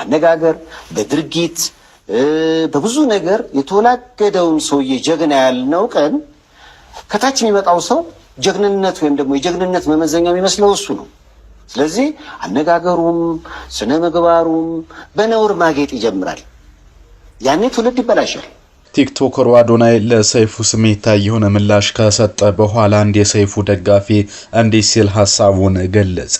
በአነጋገር፣ በድርጊት፣ በብዙ ነገር የተወላገደውን ሰውዬ ጀግና ያልነው ቀን ከታች የሚመጣው ሰው ጀግንነት ወይም ደግሞ የጀግንነት መመዘኛ የሚመስለው እሱ ነው። ስለዚህ አነጋገሩም ስነ ምግባሩም በነውር ማጌጥ ይጀምራል። ያኔ ትውልድ ይበላሻል። ቲክቶከሩ አዶናይ ለሰይፉ ስሜታዊ የሆነ ምላሽ ከሰጠ በኋላ አንድ የሰይፉ ደጋፊ እንዲህ ሲል ሀሳቡን ገለጸ።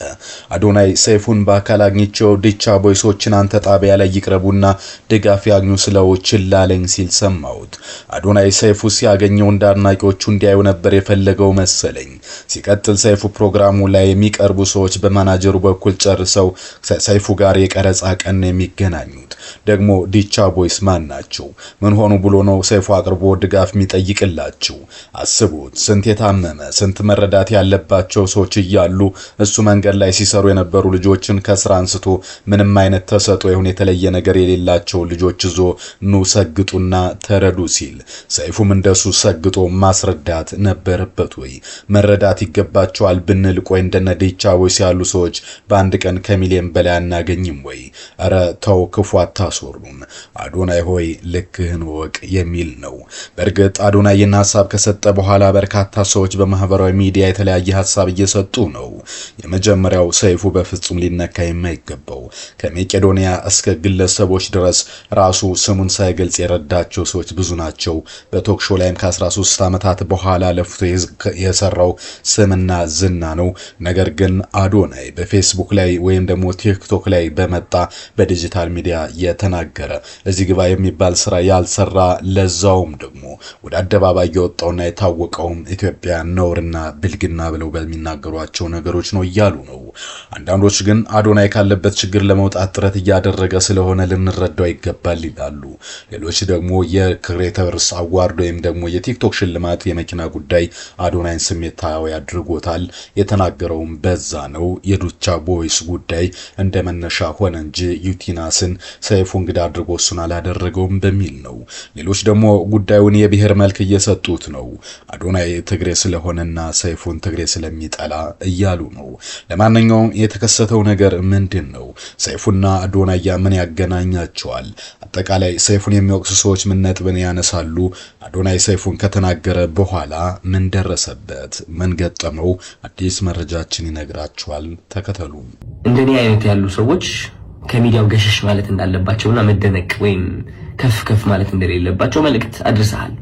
አዶናይ ሰይፉን በአካል አግኝቼው ዲቻ ቦይሶችን አንተ ጣቢያ ላይ ይቅረቡና ድጋፍ ያግኙ ስለው ችላለኝ ሲል ሰማሁት። አዶናይ ሰይፉ ሲያገኘው እንደ አድናቂዎቹ እንዲያዩ ነበር የፈለገው መሰለኝ። ሲቀጥል ሰይፉ ፕሮግራሙ ላይ የሚቀርቡ ሰዎች በማናጀሩ በኩል ጨርሰው ሰይፉ ጋር የቀረጻ ቀን የሚገናኙት። ደግሞ ዲቻ ቦይስ ማን ናቸው? ምን ሆኑ ብሎ ነው ሰይፉ አቅርቦ ድጋፍ የሚጠይቅላቸው? አስቡት፣ ስንት የታመመ፣ ስንት መረዳት ያለባቸው ሰዎች እያሉ እሱ መንገድ ላይ ሲሰሩ የነበሩ ልጆችን ከስራ አንስቶ ምንም አይነት ተሰጥኦ ይሁን የተለየ ነገር የሌላቸው ልጆች ይዞ ኑ ሰግጡና ተረዱ ሲል ሰይፉም እንደሱ ሰግጦ ማስረዳት ነበረበት ወይ? መረዳት ይገባቸዋል ብንል ቆይ እንደነ ዲቻ ቦይስ ያሉ ሰዎች በአንድ ቀን ከሚሊዮን በላይ አናገኝም ወይ? ኧረ ተው፣ ክፉ አታስወሩን። አዶናይ ሆይ ልክህን ወቅ የሚል ነው። በእርግጥ አዶናይ ይህን ሀሳብ ከሰጠ በኋላ በርካታ ሰዎች በማህበራዊ ሚዲያ የተለያየ ሀሳብ እየሰጡ ነው። የመጀመሪያው ሰይፉ በፍጹም ሊነካ የማይገባው፣ ከመቄዶንያ እስከ ግለሰቦች ድረስ ራሱ ስሙን ሳይገልጽ የረዳቸው ሰዎች ብዙ ናቸው። በ talk show ላይም ከ13 ዓመታት በኋላ ለፍቶ የሰራው ስምና ዝና ነው። ነገር ግን አዶናይ በፌስቡክ ላይ ወይም ደግሞ ቲክቶክ ላይ በመጣ በዲጂታል ሚዲያ የተናገረ፣ እዚህ ግባ የሚባል ስራ ያልሰራ፣ ለዛውም ደግሞ ወደ አደባባይ የወጣውና የታወቀውም ኢትዮጵያ ነውርና ብልግና ብለው በሚናገሯቸው ነገሮች ነው እያሉ ነው። አንዳንዶች ግን አዶናይ ካለበት ችግር ለመውጣት ጥረት እያደረገ ስለሆነ ልንረዳው ይገባል ይላሉ። ሌሎች ደግሞ የ creators award ወይም ደግሞ የቲክቶክ ሽልማት የመኪና ጉዳይ አዶናይን ስሜታዊ አድርጎታል። የተናገረውም በዛ ነው። የዲቻ ቦይስ ጉዳይ እንደ መነሻ ሆነ እንጂ ዩቲናስን ሰይፉ እንግዳ አድርጎ እሱን አላደረገውም በሚል ነው። ሌሎች ደግሞ ጉዳዩን የብሔር መልክ እየሰጡት ነው። አዶናይ ትግሬ ስለሆነና ሰይፉን ትግሬ ስለሚጠላ እያሉ ነው። ለማንኛውም የተከሰተው ነገር ምንድን ነው? ሰይፉና አዶናይ ምን ያገናኛቸዋል? አጠቃላይ ሰይፉን የሚወቅሱ ሰዎች ምን ነጥብን ያነሳሉ? አዶናይ ሰይፉን ከተናገረ በኋላ ምን ደረሰበት? ምን ገጠመው? አዲስ መረጃችን ይነግራችኋል። ተከተሉ። እንደኔ አይነት ያሉ ሰዎች ከሚዲያው ገሸሽ ማለት እንዳለባቸውና መደነቅ ወይም ከፍ ከፍ ማለት እንደሌለባቸው መልእክት አድርሰሃል።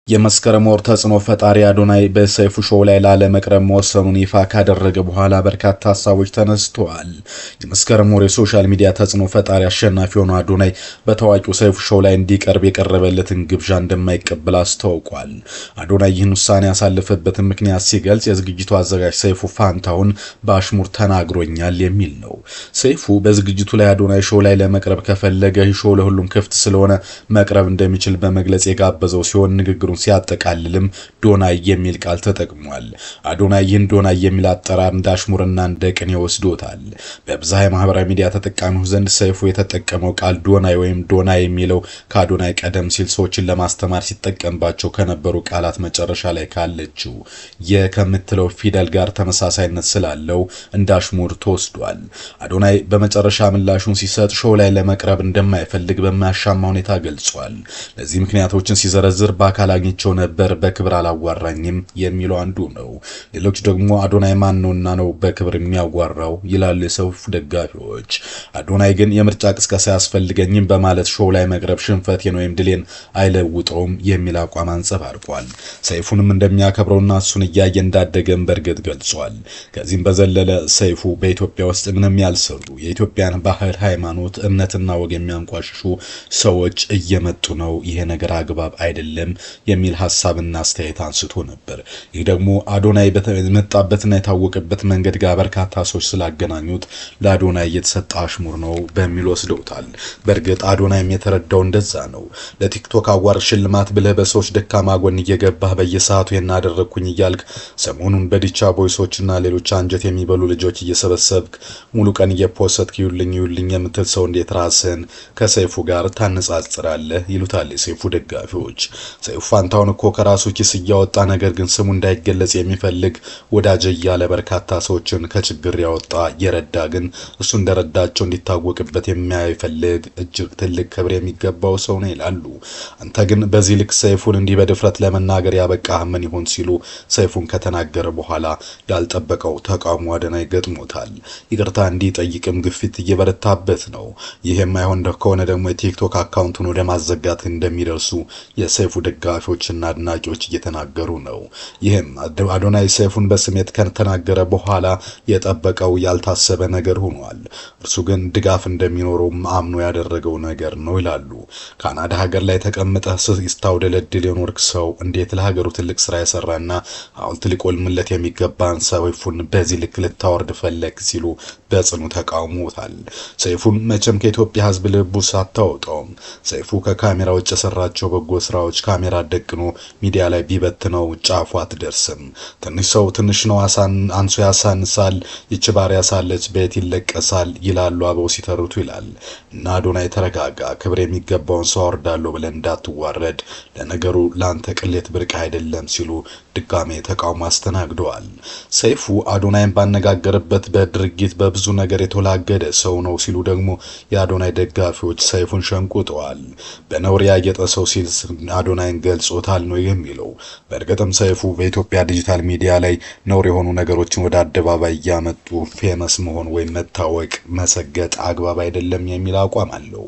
የመስከረም ወር ተጽዕኖ ፈጣሪ አዶናይ በሰይፉ show ላይ ላለመቅረብ መወሰኑን ይፋ ካደረገ በኋላ በርካታ ሀሳቦች ተነስተዋል። የመስከረም ወር የ social media ተጽዕኖ ፈጣሪ አሸናፊ የሆነው አዶናይ በታዋቂው ሰይፉ show ላይ እንዲቀርብ የቀረበለትን ግብዣ እንደማይቀበል አስታውቋል። አዶናይ ይህን ውሳኔ ያሳለፈበትን ምክንያት ሲገልጽ የዝግጅቱ አዘጋጅ ሰይፉ ፋንታሁን በአሽሙር ተናግሮኛል የሚል ነው። ሰይፉ በዝግጅቱ ላይ አዶናይ show ላይ ለመቅረብ ከፈለገ show ለሁሉም ክፍት ስለሆነ መቅረብ እንደሚችል በመግለጽ የጋበዘው ሲሆን ንግግሩን ሲያጠቃልልም ዶናይ የሚል ቃል ተጠቅሟል። አዶናይ ይህን ዶናይ የሚል አጠራር እንደ አሽሙርና እንደ ቅኔ ወስዶታል። በብዙሃን የማህበራዊ ሚዲያ ተጠቃሚዎች ዘንድ ሰይፉ የተጠቀመው ቃል ዶናይ ወይም ዶና የሚለው ከአዶናይ ቀደም ሲል ሰዎችን ለማስተማር ሲጠቀምባቸው ከነበሩ ቃላት መጨረሻ ላይ ካለችው የከምትለው ፊደል ጋር ተመሳሳይነት ስላለው እንደ አሽሙር ተወስዷል። አዶናይ በመጨረሻ ምላሹን ሲሰጥ show ላይ ለመቅረብ እንደማይፈልግ በማያሻማ ሁኔታ ገልጿል። ለዚህ ምክንያቶችን ሲዘረዝር በአካል አግኝቸው ነበር፣ በክብር አላዋራኝም የሚለው አንዱ ነው። ሌሎች ደግሞ አዶናይ ማን ነውና ነው በክብር የሚያዋራው ይላሉ የሰይፉ ደጋፊዎች። አዶናይ ግን የምርጫ ቅስቀሳ አያስፈልገኝም በማለት show ላይ መቅረብ ሽንፈቴን ወይም ድሌን አይለውጠውም የሚል አቋም አንጸባርቋል። ሰይፉንም እንደሚያከብረውና እሱን እያየ እንዳደገም በእርግጥ ገልጿል። ከዚህም በዘለለ ሰይፉ በኢትዮጵያ ውስጥ ምንም ያልሰሩ፣ የኢትዮጵያን ባህል፣ ሃይማኖት፣ እምነትና ወግ የሚያንቋሽሹ ሰዎች እየመጡ ነው፣ ይሄ ነገር አግባብ አይደለም የሚል ሀሳብና አስተያየት አንስቶ ነበር። ይህ ደግሞ አዶናይ የመጣበትና የታወቀበት መንገድ ጋር በርካታ ሰዎች ስላገናኙት ለአዶናይ የተሰጠ አሽሙር ነው በሚል ወስደውታል። በእርግጥ አዶናይም የተረዳው እንደዛ ነው። ለቲክቶክ award ሽልማት ብለህ በሰዎች ደካማ ጎን እየገባህ በየሰዓቱ የናደረግኩኝ እያልክ ሰሞኑን በዲቻ ቦይሶችና ሌሎች አንጀት የሚበሉ ልጆች እየሰበሰብክ ሙሉ ቀን እየ post ክ ይዩልኝ ይዩልኝ የምትል ሰው እንዴት ራስህን ከሰይፉ ጋር ታነጻጽራለህ? ይሉታል የሰይፉ ደጋፊዎች። ሰይፉ ፋንታሁን እኮ ከራሱ ኪስ እያወጣ ነገር ግን ስሙ እንዳይገለጽ የሚፈልግ ወዳጅ እያለ በርካታ ሰዎችን ከችግር ያወጣ የረዳ ግን እሱ እንደረዳቸው እንዲታወቅበት የማይፈልግ እጅግ ትልቅ ክብር የሚገባው ሰው ነው ይላሉ። አንተ ግን በዚህ ልክ ሰይፉን እንዲህ በድፍረት ለመናገር ያበቃህ ምን ይሆን ሲሉ ሰይፉን ከተናገረ በኋላ ያልጠበቀው ተቃውሞ አዶናይ ገጥሞታል። ይቅርታ እንዲጠይቅም ግፊት እየበረታበት ነው። ይህ የማይሆን ከሆነ ደግሞ የቲክቶክ account ኡን ወደ ማዘጋት እንደሚደርሱ የሰይፉ ደጋፊዎችና አድናቂዎች እየተናገሩ ነው። ይህም አዶናይ ሰይፉን በስሜት ከተናገረ በኋላ የጠበቀው ያልታሰበ ነገር ሆኗል። እርሱ ግን ድጋፍ እንደሚኖረው አምኖ ያደረገው ነገር ነው ይላሉ። ካናዳ ሀገር ላይ ተቀምጠህ ስታውደለድል የኖርክ ሰው እንዴት ለሀገሩ ትልቅ ስራ የሰራና ሐውልት ሊቆምለት የሚገባን ሰይፉን በዚህ ልክ ልታወርድ ፈለግ ሲሉ በጽኑ ተቃውሞታል። ሰይፉን መቼም ከኢትዮጵያ ሕዝብ ልቡ ሳታወጣውም ሰይፉ ከካሜራ ውጭ የሰራቸው በጎ ስራዎች ካሜራ ደቅኖ ሚዲያ ላይ ቢበትነው ጫፉ አትደርስም። ትንሽ ሰው ትንሽ ነው አንሶ ያሳንሳል፣ ይች ባሪያ ሳለች ቤት ይለቀሳል ይላሉ አበው ሲተርቱ ይላል። እና አዶናይ ተረጋጋ፣ ክብር የሚገባውን ሰው አወርዳለሁ ብለን እንዳትዋረድ፣ ለነገሩ ለአንተ ቅሌት ብርቅ አይደለም ሲሉ ድጋሜ ተቃውሞ አስተናግደዋል። ሰይፉ አዶናይን ባነጋገርበት በድርጊት በብዙ ነገር የተወላገደ ሰው ነው ሲሉ ደግሞ የአዶናይ ደጋፊዎች ሰይፉን ሸንቁጠዋል። በነውር ያጌጠ ሰው ሲል አዶናይን ገልጾታል ነው የሚለው። በእርግጥም ሰይፉ በኢትዮጵያ ዲጂታል ሚዲያ ላይ ነውር የሆኑ ነገሮችን ወደ አደባባይ እያመጡ famous መሆን ወይም መታወቅ መሰገጥ አግባብ አይደለም የሚል አቋም አለው።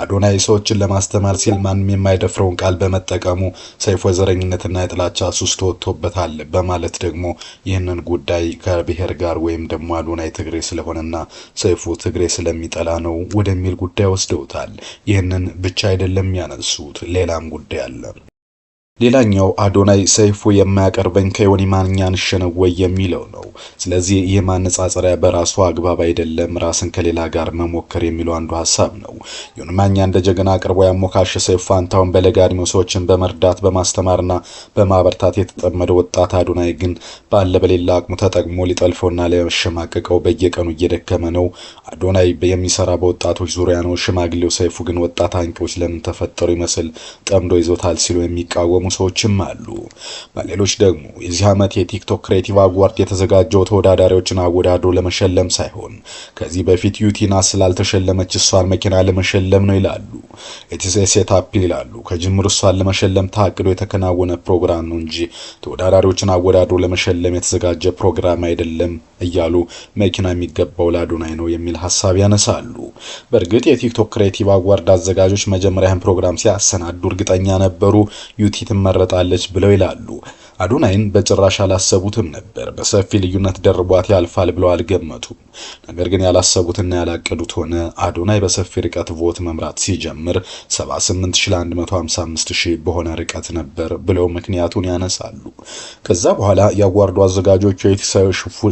አዶናይ ሰዎችን ለማስተማር ሲል ማንም የማይደፍረውን ቃል በመጠቀሙ ሰይፉ የዘረኝነትና የጥላቻ ሱስ ተወጥቶበታል በማለት ደግሞ ይህንን ጉዳይ ከብሔር ጋር ወይም ደግሞ አዶናይ ትግሬ ስለሆነና ሰይፉ ትግሬ ስለሚጠላ ነው ወደሚል ጉዳይ ወስደውታል። ይህንን ብቻ አይደለም ያነሱት፣ ሌላም ጉዳይ አለ። ሌላኛው አዶናይ ሰይፉ የማያቀርበኝ ከዮኒ ማኛ አንሼ ነው ወይ የሚለው ነው። ስለዚህ ይህ ማነጻጸሪያ በራሱ አግባብ አይደለም፣ ራስን ከሌላ ጋር መሞከር የሚለው አንዱ ሀሳብ ነው። ዮኒ ማኛ እንደ ጀግና አቅርቦ ያሞካሸ ሰይፉ ፋንታሁን በለጋ ዕድሜው ሰዎችን በመርዳት በማስተማርና በማበርታት የተጠመደ ወጣት አዶናይ ግን ባለ በሌላ አቅሙ ተጠቅሞ ሊጠልፈውና ሊያሸማቅቀው በየቀኑ እየደከመ ነው። አዶናይ የሚሰራ በወጣቶች ዙሪያ ነው። ሽማግሌው ሰይፉ ግን ወጣት አንቂዎች ለምን ተፈጠሩ ይመስል ጠምዶ ይዞታል ሲሉ የሚቃወሙ ሰዎችም አሉ። በሌሎች ደግሞ የዚህ ዓመት የቲክቶክ Creative Award የተዘጋጀው ተወዳዳሪዎችን አወዳድሮ ለመሸለም ሳይሆን ከዚህ በፊት ዩቲና ስላልተሸለመች እሷን መኪና ለመሸለም ነው ይላሉ። It's setup ይላሉ። ከጅምሩ እሷን ለመሸለም ታቅዶ የተከናወነ ፕሮግራም ነው እንጂ ተወዳዳሪዎችን አወዳድሮ ለመሸለም የተዘጋጀ ፕሮግራም አይደለም እያሉ መኪና የሚገባው ለአዶናይ ነው የሚል ሀሳብ ያነሳሉ። በእርግጥ የቲክቶክ Creative Award አዘጋጆች መጀመሪያ ይህን ፕሮግራም ሲያሰናዱ እርግጠኛ ነበሩ ዩቲ ትመረጣለች ብለው ይላሉ። አዶናይን በጭራሽ አላሰቡትም ነበር። በሰፊ ልዩነት ደርቧት ያልፋል ብለው አልገመቱም። ነገር ግን ያላሰቡትና ያላቀዱት ሆነ። አዶናይ በሰፊ ርቀት vote መምራት ሲጀምር 78,155,000 በሆነ ርቀት ነበር ብለው ምክንያቱን ያነሳሉ። ከዛ በኋላ የ award ኡ አዘጋጆች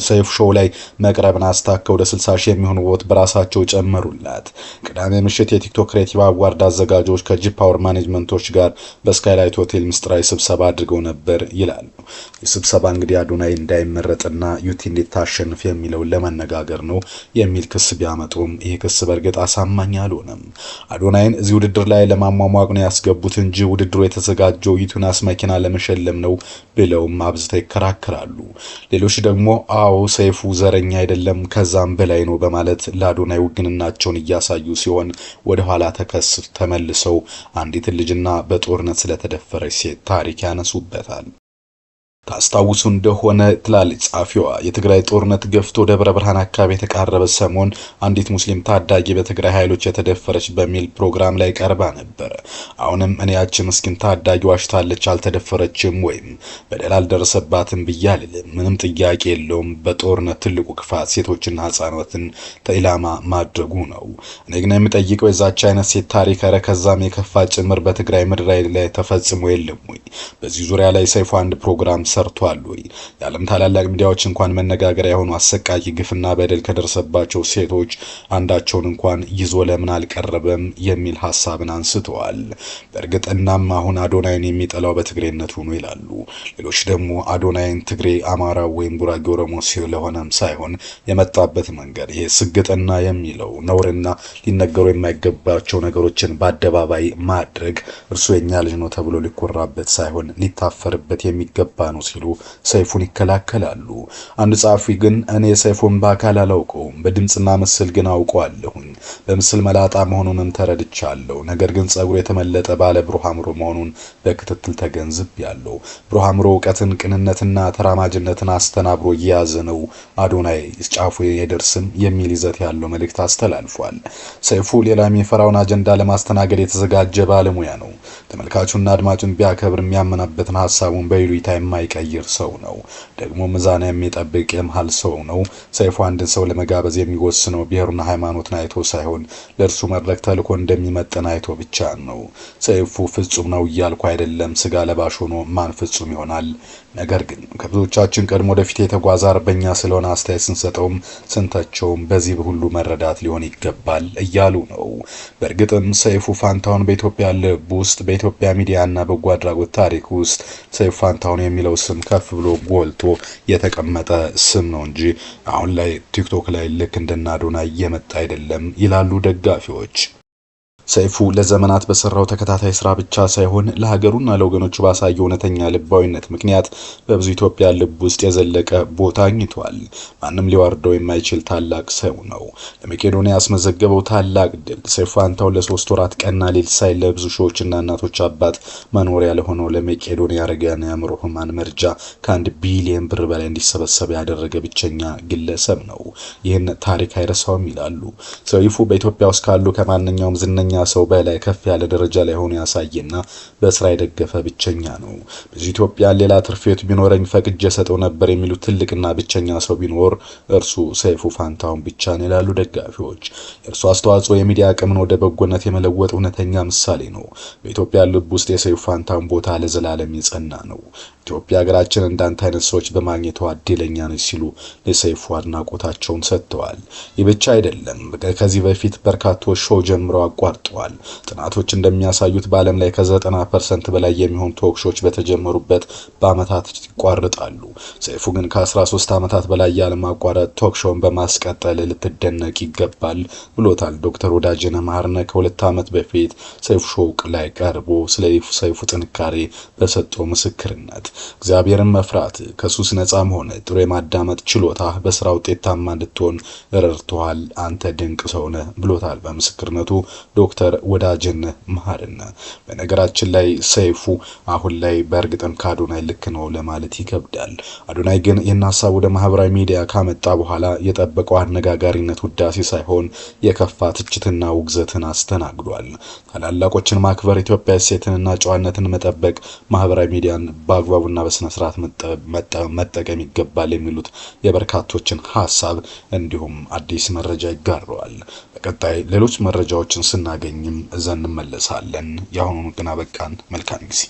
ሰይፉ show ላይ መቅረብን አስታከው ወደ 60,000 የሚሆኑ vote በራሳቸው ጨመሩላት። ቅዳሜ ምሽት የቲክቶክ Creative Award አዘጋጆች ከ G Power management ኦች ጋር በስካይላይት ሆቴል ምስጢራዊ ስብሰባ አድርገው ነበር ይላሉ። የስብሰባ እንግዲህ አዶናይ እንዳይመረጥና ዩቲ እንድታሸንፍ የሚለውን ለመነጋገር ነው የሚል ክስ ቢያመጡም ይህ ክስ በእርግጥ አሳማኝ አልሆነም። አዶናይን እዚህ ውድድር ላይ ለማሟሟቅ ነው ያስገቡት እንጂ ውድድሩ የተዘጋጀው ዩቲናስ መኪና ለመሸለም ነው ብለውም አብዝተው ይከራከራሉ። ሌሎች ደግሞ አዎ ሰይፉ ዘረኛ አይደለም ከዛም በላይ ነው በማለት ለአዶናይ ውግንናቸውን እያሳዩ ሲሆን ወደ ኋላ ተመልሰው አንዲት ልጅና በጦርነት ስለተደፈረች ሴት ታሪክ ያነሱበታል። ታስታውሱ እንደሆነ ትላለች ጸሐፊዋ፣ የትግራይ ጦርነት ገፍቶ ደብረ ብርሃን አካባቢ የተቃረበ ሰሞን አንዲት ሙስሊም ታዳጊ በትግራይ ኃይሎች የተደፈረች በሚል ፕሮግራም ላይ ቀርባ ነበር። አሁንም እኔ ያቺ ምስኪን ታዳጊ ዋሽታለች፣ አልተደፈረችም ወይም በደል አልደረሰባትም ብዬ አልልም። ምንም ጥያቄ የለውም። በጦርነት ትልቁ ክፋት ሴቶችና ሕጻናትን ኢላማ ማድረጉ ነው። እኔ ግን የምጠይቀው የዛች አይነት ሴት ታሪክ ኧረ ከዛም የከፋ ጭምር በትግራይ ምድር ላይ ተፈጽሞ የለም ወይ? በዚህ ዙሪያ ላይ ሰይፉ አንድ ፕሮግራም ሰርቷል ወይ? የዓለም ታላላቅ ሚዲያዎች እንኳን መነጋገሪያ የሆኑ አሰቃቂ ግፍና በደል ከደረሰባቸው ሴቶች አንዳቸውን እንኳን ይዞ ለምን አልቀረበም የሚል ሐሳብን አንስተዋል። በእርግጥ እናም አሁን አዶናይን የሚጠላው በትግሬነቱ ነው ይላሉ። ሌሎች ደግሞ አዶናይን ትግሬ፣ አማራ ወይም ጉራጌ፣ ኦሮሞ ስለሆነም ሳይሆን የመጣበት መንገድ ይሄ ስግጥና የሚለው ነውርና ሊነገሩ የማይገባቸው ነገሮችን በአደባባይ ማድረግ እርሱ የኛ ልጅ ነው ተብሎ ሊኮራበት ሳይሆን ሊታፈርበት የሚገባ ነው ሲሉ ሰይፉን ይከላከላሉ። አንድ ጸሐፊ ግን እኔ ሰይፉን በአካል አላውቀውም፣ በድምጽና ምስል ግን አውቀዋለሁኝ። በምስል መላጣ መሆኑንም ተረድቻለሁ። ነገር ግን ጸጉሩ የተመለጠ ባለ ብሩህ አእምሮ መሆኑን በክትትል ተገንዝቤያለሁ። ብሩህ አእምሮ እውቀትን፣ ቅንነትና ተራማጅነትን አስተናብሮ እየያዘ ነው አዶናይ ጫፉ የደርስም የሚል ይዘት ያለው መልእክት አስተላልፏል። ሰይፉ ሌላ የሚፈራውን አጀንዳ ለማስተናገድ የተዘጋጀ ባለሙያ ነው። ተመልካቹና አድማጩን ቢያከብር የሚያመናበትን ሀሳቡን በይሉኝታ የማይቀይር ሰው ነው። ደግሞ ሚዛን የሚጠብቅ የመሃል ሰው ነው። ሰይፉ አንድን ሰው ለመጋበዝ የሚወስነው ብሔሩና ሃይማኖትን አይቶ ሳይሆን ለእርሱ መድረክ ተልኮ እንደሚመጥን አይቶ ብቻ ነው። ሰይፉ ፍጹም ነው እያልኩ አይደለም። ስጋ ለባሽ ሆኖ ማን ፍጹም ይሆናል? ነገር ግን ከብዙዎቻችን ቀድሞ ወደፊት የተጓዘ አርበኛ ስለሆነ አስተያየት ስንሰጠውም ስንተቸውም በዚህ ሁሉ መረዳት ሊሆን ይገባል እያሉ ነው። በእርግጥም ሰይፉ ፋንታሁን በኢትዮጵያ ልብ ውስጥ፣ በኢትዮጵያ ሚዲያና በጎ አድራጎት ታሪክ ውስጥ ሰይፉ ፋንታሁን የሚለው ስም ከፍ ብሎ ጎልቶ የተቀመጠ ስም ነው እንጂ አሁን ላይ ቲክቶክ ላይ ልክ እንደነ አዶናይ እየመጣ አይደለም ይላሉ ደጋፊዎች። ሰይፉ ለዘመናት በሰራው ተከታታይ ስራ ብቻ ሳይሆን ለሀገሩና ለወገኖቹ ባሳየው እውነተኛ ልባዊነት ምክንያት በብዙ ኢትዮጵያ ልብ ውስጥ የዘለቀ ቦታ አግኝቷል። ማንም ሊዋርደው የማይችል ታላቅ ሰው ነው። ለመቄዶንያ ያስመዘገበው ታላቅ ድል ሰይፉ ፋንታሁን ለ3 ወራት ቀንና ሌሊት ሳይል ለብዙ ሺዎችና እናቶች አባት መኖሪያ ለሆነው ለመቄዶንያ አረጋውያን የአእምሮ ህሙማን መርጃ ከ1 ቢሊዮን ብር በላይ እንዲሰበሰብ ያደረገ ብቸኛ ግለሰብ ነው። ይህን ታሪክ አይረሳውም ይላሉ። ሰይፉ በኢትዮጵያ ውስጥ ካሉ ከማንኛውም ዝነኛ ሰው በላይ ከፍ ያለ ደረጃ ላይ ሆኖ ያሳየና በስራ የደገፈ ብቸኛ ነው። ብዙ ኢትዮጵያ ሌላ ትርፌቱ ቢኖረኝ ፈቅጄ ሰጠው ነበር የሚሉ ትልቅና ብቸኛ ሰው ቢኖር እርሱ ሰይፉ ፋንታሁን ብቻ ነው ይላሉ ደጋፊዎች። የእርሱ አስተዋጽኦ የሚዲያ አቅምን ወደ በጎነት የመለወጥ እውነተኛ ምሳሌ ነው። በኢትዮጵያ ልብ ውስጥ የሰይፉ ፋንታሁን ቦታ ለዘላለም የጸና ነው። ኢትዮጵያ ሀገራችን እንዳንተ አይነት ሰዎች በማግኘቷ እድለኛ ነች ሲሉ ለሰይፉ አድናቆታቸውን ሰጥተዋል። ይህ ብቻ አይደለም። ከዚህ በፊት በርካቶች show ጀምረው አቋርጠዋል። ጥናቶች እንደሚያሳዩት በዓለም ላይ ከ90% በላይ የሚሆኑ talk show ዎች በተጀመሩበት በአመታት ይቋርጣሉ። ሰይፉ ግን ከ13 ዓመታት በላይ ያለማቋረጥ talk show ን በማስቀጠል ልትደነቅ ይገባል ብሎታል ዶክተር ወዳጄነህ መሐርነ ከ2 ዓመት በፊት ሰይፉ show ላይ ቀርቦ ስለ ሰይፉ ጥንካሬ በሰጠው ምስክርነት። እግዚአብሔርን መፍራት፣ ከሱስ ነፃ መሆን፣ ጥሩ የማዳመጥ ችሎታ በስራ ውጤታማ እንድትሆን ረድቶሃል። አንተ ድንቅ ሰው ነህ ብሎታል በምስክርነቱ ዶክተር ወዳጄነህ መሐርነ። በነገራችን ላይ ሰይፉ አሁን ላይ በእርግጥም ከአዶናይ ልክ ነው ለማለት ይከብዳል። አዶናይ ግን ይህን ሀሳብ ወደ ማህበራዊ ሚዲያ ካመጣ በኋላ የጠበቀው አነጋጋሪነት ውዳሴ ሳይሆን የከፋ ትችትና ውግዘትን አስተናግዷል። ታላላቆችን ማክበር፣ ኢትዮጵያ እሴትንና ጨዋነትን መጠበቅ፣ ማህበራዊ ሚዲያን በአግባቡና በስነ ስርዓት መጠቀም ይገባል የሚሉት የበርካቶችን ሀሳብ እንዲሁም አዲስ መረጃ ይጋረዋል። በቀጣይ ሌሎች መረጃዎችን ስናገኝም እዘን እንመለሳለን። የአሁኑን ግን አበቃን። መልካም ጊዜ።